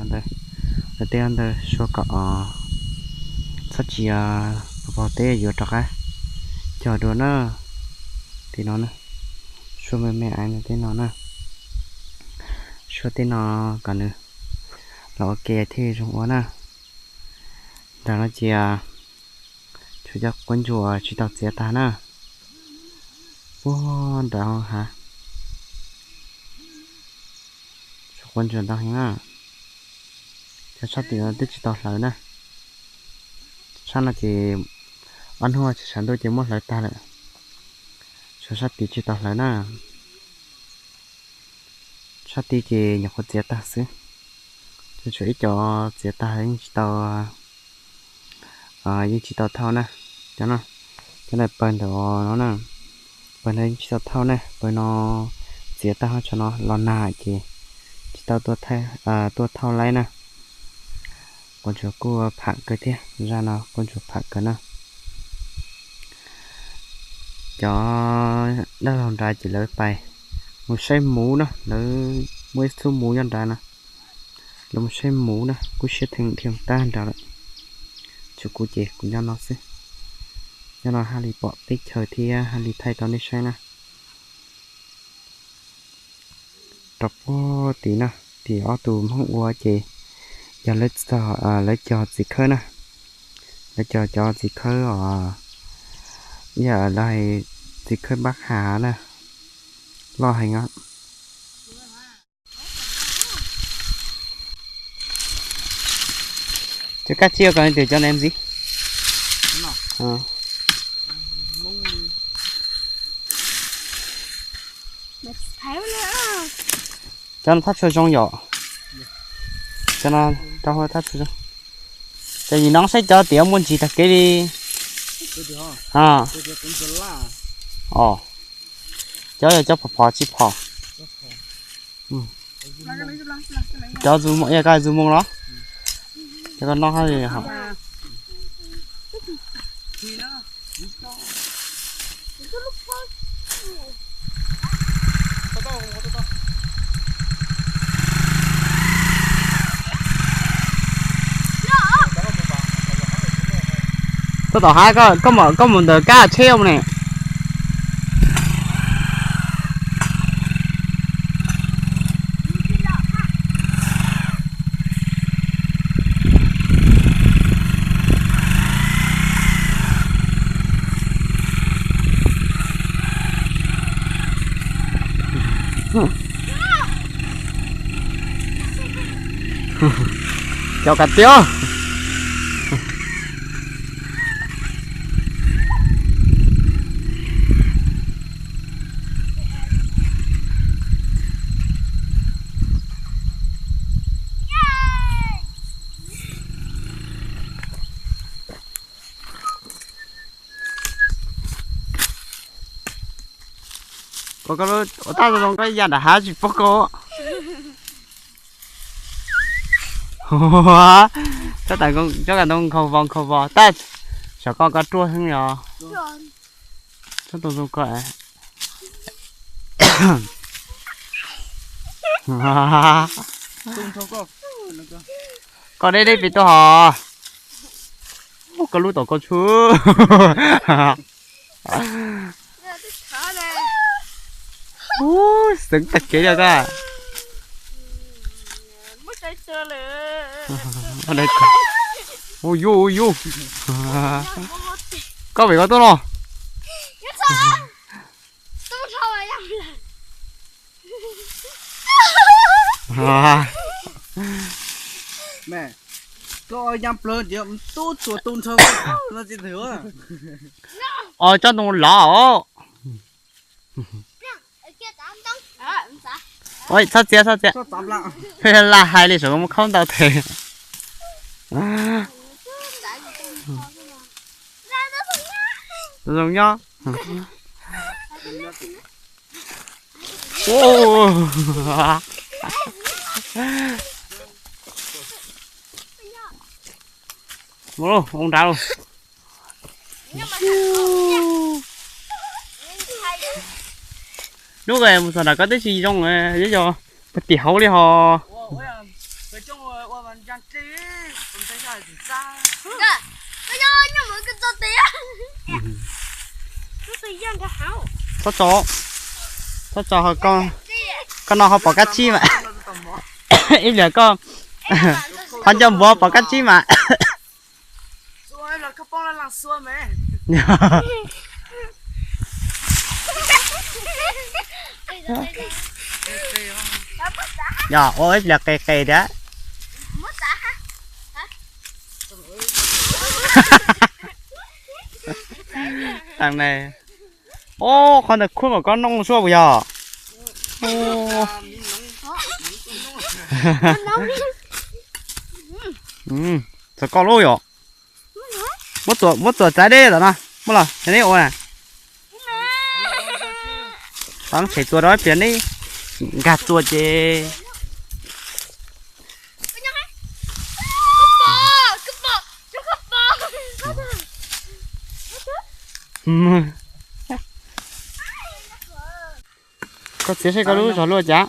Ntawd, lawv tej ntawd sua kom txhob tsis pos teb yuav rov qab cog dua na. Tej no na, sua me me ais tej no na, sua tej no kom nws los ua ke thiaj zoo ua na. Nram no ces tshuav cov quav ntsuas tsis tau txiav tag na. Puag nram hav, tshuav quav ntsuas ntau heev na. Cov sab tim no twb tsis tau hlawv na. Sab no ces ob hnub tsis sawv ntuj ces muab hlawv tag lawm. Tshuav sab tid tsis tau hlawv na. Sab tid ces nyuam qhuav txiav tag xwb. Ces tshuav ib co txiav tag yeej tsis tau, yeej tsis tau thauj na. Cov no, cov no pawg ntawm no na, pawg no yeej tsis tau thauj na. Pawg no txiav tag ho tso no los nag ces tsis tau tuaj thauj laib na. Quav ntsuas kuj pham kawg thiab, zaj no quav ntsuas pham kawg na. Cov dab laug nrad ces lawv pais mus saib muv na, lawv muaj ib txhub muv nyob nrad na. Lawv mus saib muv na, kuj siab theem dhia tag nrad lawm. Tshuav kuv ces kuv nyob no xwb. Nyob no haj li pom teb chaws thiab haj li thaij rau nej saib na. Rau puag tim no, tim ob tug Hmoob ua ces yog lawv cog txiv khawb na. Lawv cog cov txiv khawb os, yog lawv hais txiv khawb npab hav na, loj heev os. Cov kab tsis yog kom tias cov nev ntxiv. Cov no thaj tsua zoo yom. Cov no rau thaj tsua zoo. Ces yim no saib cov tias muaj ntsis tag kev li. Cov yog cov phom phom tsis phom. Cov zus moo, koj zus moo los? Cov koj noj hab li hom. Koj tom hav, koj mus ntawm kab tsheb mus ne. Cov kab tiag. Koj ua tab zoo koj ya nram hav tsis paub koj. Tsob kav ntoo nkhaus vos nkhaus vos tab, saum koj koj ruaj heev os. Tsob ntoo zoo koj. Koj deb deb pem tuaj hos. Koj lub tom koj tshua. Xeev tag kev li koj. Ua yuj ua yuj. Koj vim koj tuaj no. Koj ya plawg ces tub tsuas tu nrho no tsis twg. Os, tsob ntoo lov os. Txhob txiav, txhob txiav. Laj hais li saum muab khaub ntau tes. Zoo nyob. Mus lauj, ua nrad lauj. Hnub mus txog nram koj twb tsis zoo, yog tim hauv li hos. Txhob tso, txhob tso, koj no ho pom kab tsib mas. Ib pliag koj qhov ncauj npuav pom kab tsib mas. Yog ua ib pliag qis qis thiab. Tag ne. Ob, qhov ntawd khuab kom koj noj suab puas yog? Txog koj lub yom. Muab txuas txav deb tom no, muab los neb ua na. Tov tshem txuas rau ib pliag neb nkag txuas ces. Koj txiav saib koj lub zog luaj cas.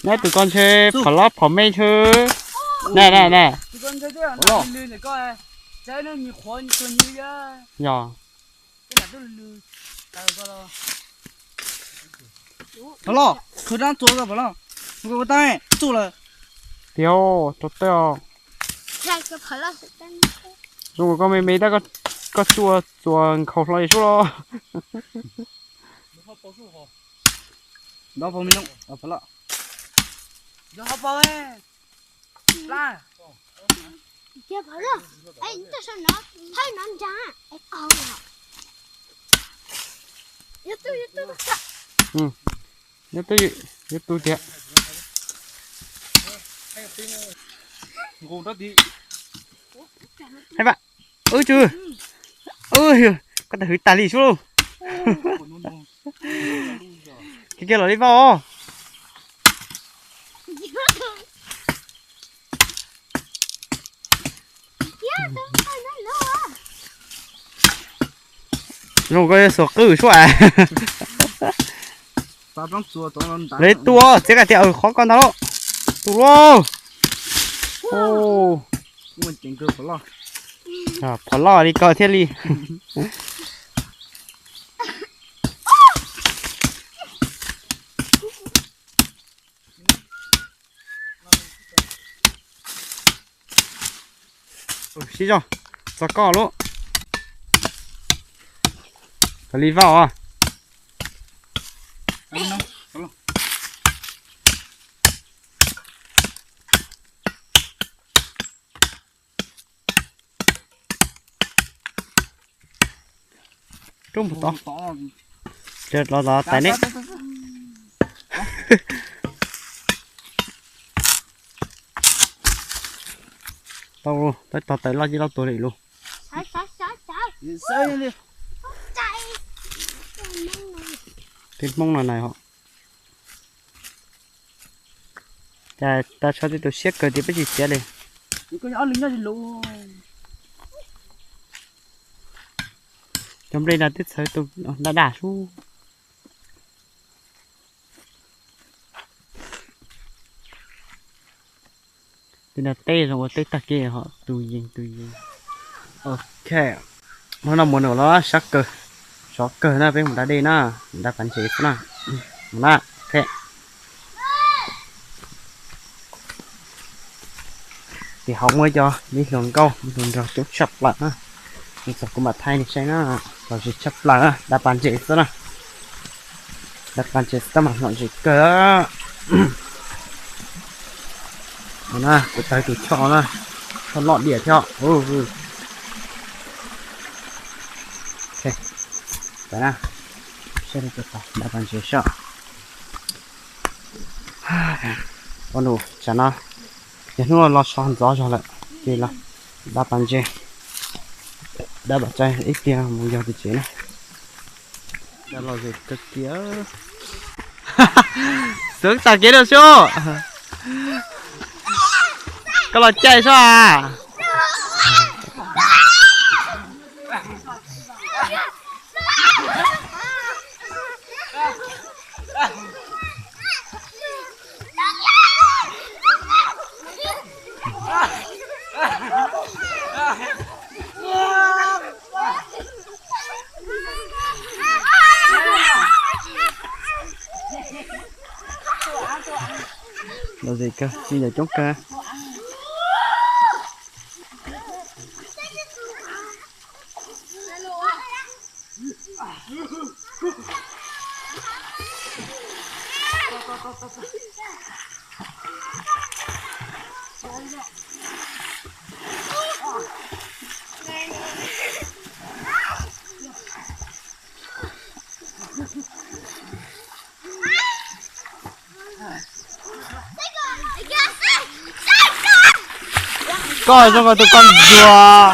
Nyob tus koj ntshe phom lob phom me ntshe. Ne ne ne. Yog. Phom lob, khwv dab txuas, phom lob, txuj lawm. Tiag, rau tawj os. Zoo koj me me tab koj txuas txuas nkhaus hlo li sub los. Nyob twb yuav tu tiag. Hais vam, wb tsu, koj tau hwv tas li sub lauj. Kiag kiag los li vaj os. Zoo koj yuav xuas qwj suab. Li tu, txiav koj tias qhov koj ntag lauj. Tu lauj. Phom loj li koj thiaj li. Sib zog, txog koj lauj. Kom li vaj os. Rub mus tod. Los los tais neb. Tau, tab tom tais loj ci loj tuag li lus. Tej Hmoob no na ho. Cas tas tsho tej tus siab kawg tias peb tsis txiav li. Cov nplej no twb txhawv tus daj daj sub. Tej no teb zoo ua teb tag kev ho tus yees tus yees. Ok, hnub no mus nws los sab kawg, sov kawg na, peb mus da dej na, da pas ntses xwb na. Mus na, ok. Tim hauv muaj cov me hluas nkauj me hluas nraug coob tshaj plaws na. Txog kuv mam thaij nej saib na, lom zem tshaj plaws na, da pas ntses xwb na. Da pas ntses xwb tab mas lom zem kawg. No na, kuv tau tus choj na, choj loj diam thiab. Pais na, saib rau da pas ntses soj. Ua nus tsam no, yog hnub no los so ntxov zog lawm ces los da pas ntses, da pas ntses ib pliag mus yog tim tsev na. Da lom zem kawg kiag. Xwv tag kev rau xwb. Koj los caij soj a. Lom zem kawg, me nyuam coob kawg. Koj zoo nkaus tus koj ntsuag.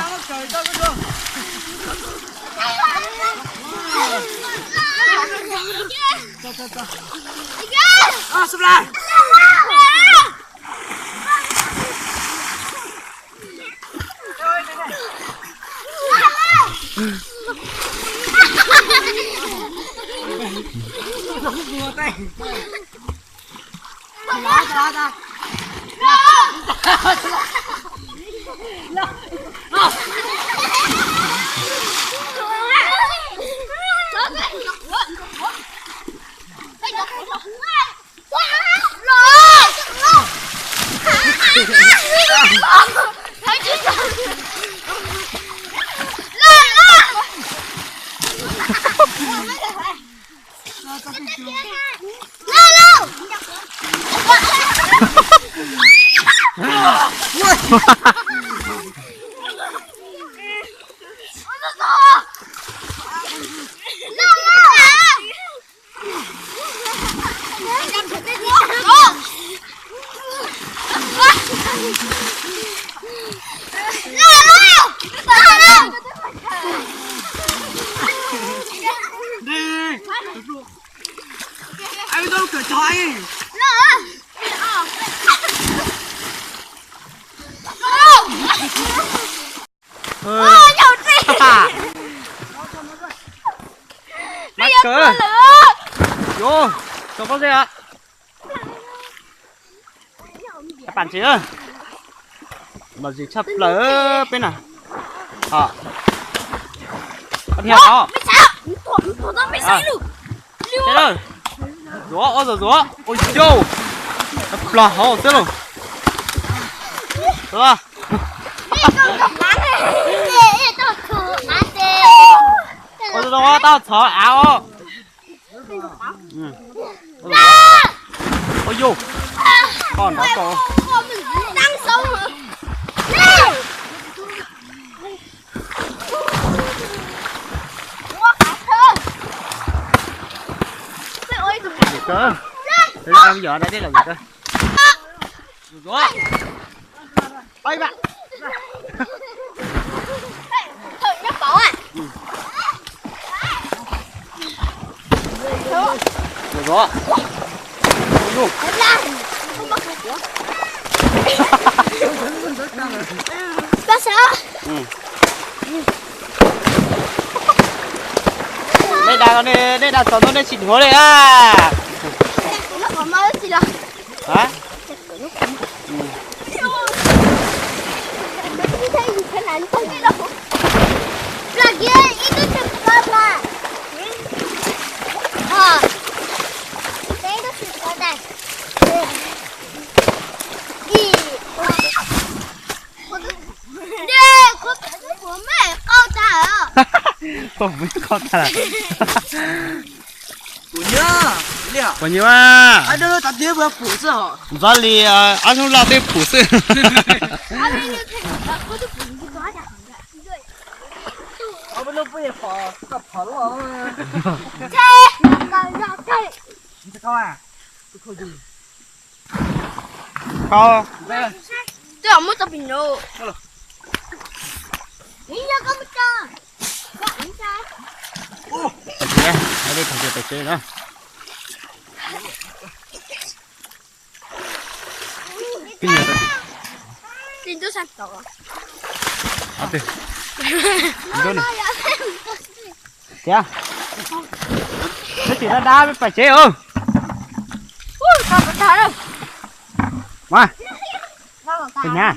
Mab kawg. Yuav tau pob zeb os. Pam tsev, lom zem tshaj plaws peb na. Os, ob niag os. Zuav, ob zuav zuav. Ua yau, plas hauv xwb lauj. Ua zoo, tau txhov av os. Ua yau, koj nrov koj. Kawg, dej lom zem kawg. Zuav, zuav. Zuav, zuav. Dej dav, dej dav txog ntua nej tsis dhuav li a. Qau me qau tag. Puas nyiam a? Ntxov li ob hnub loj twb pum xwb. Kau. Twb muab tau pim no. Pais tsev, pais tsev na. Tias, peb tsis dab dab peb pais tsev os. Mas, peb nyab.